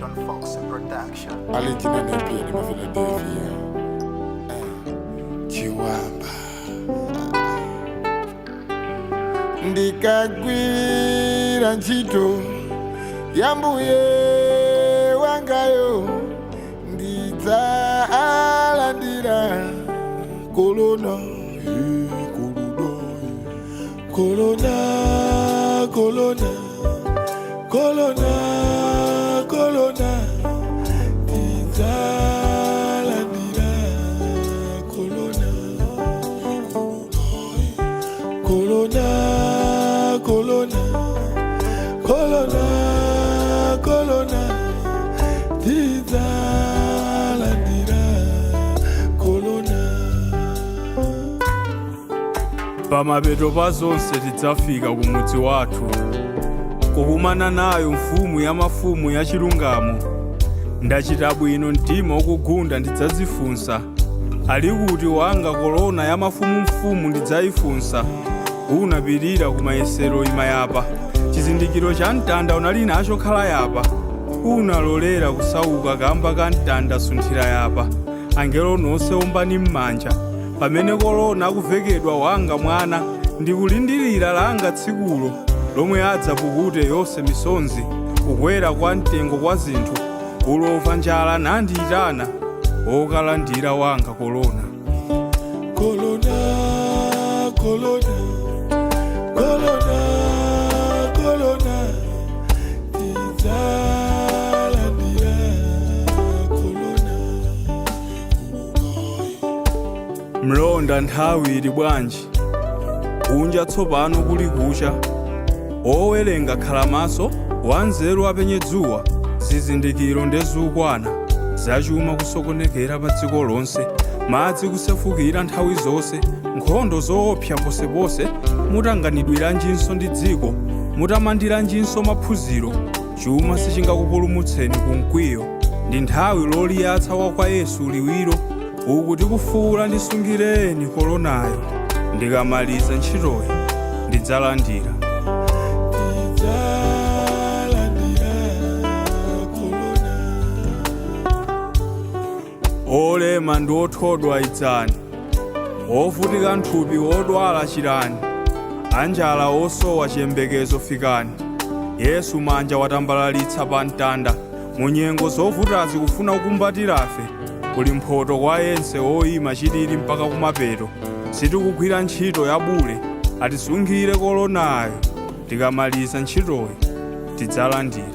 Don Fox Production. Alijina nepia ni Philadelphia. Chiwamba. Ndikagwira ntchito ya mbuye wangayo ndidzalandira kolona kolona kolona kolona kolona kolona ndidzalandira kolona kolona kolona kolona kolona ndidzalandira kolona. Pamapeto pa zonse tidzafika ku mudzi wathu, kukumana nayo mfumu ya mafumu ya chilungamo. Ndachita bwino mtima ukugunda ndidzazifunsa, ali kuti wanga kolona ya mafumumfumu ndidzayifunsa. Unapirira ku mayesero imayapa, chizindikiro cha mtanda unali nacho khala yapa, unalolera kusauka kamba ka mtanda sunthira yapa. Angelo nonse ombani m'manja pamene kolona akuvekedwa wanga mwana, ndikulindirira langa tsikulo lomwe adzapukute yonse misonzi, kukwera kwa mtengo kwa zinthu, ulova njala nandiyitana okalandira wanga kolona. Kolona kolona kolona kolona ndidzalandira kolona. Mlonda nthawi ili bwanji, kunja tsopano kuli kucha, owerenga khalamaso, wanzeru apenye dzuwa, zizindikiro ndezukwana, zachuma kusokonekera pa dziko lonse, madzi kusefukira nthawi zonse, nkhondo zoopsa posepose, mutanganidwiranjinso ndi dziko, mutamandiranjinso maphunziro, chuma sichingakupulumutseni ku mkwiyo, ndi nthawi loliyatsa wa kwa Yesu liwiro, uku tikufuwula ndisungireni kolonayo, ndikamaliza ntchitoyi ndidzalandira. Ndidzalandira kolona. Olema ndi othodwa idzani, ovutika nthupi odwala chirani, anjala osowa chiyembekezo fikani. Yesu manja watambalalitsa pa mtanda, mu nyengo zovutazi kufuna kukumbatirafe, kuli mphoto kwa yense oyima chilili mpaka kumapeto. Sitikugwira ntchito ya bule, atisungire kolonayo, tikamaliza ntchitoyi tidzalandira.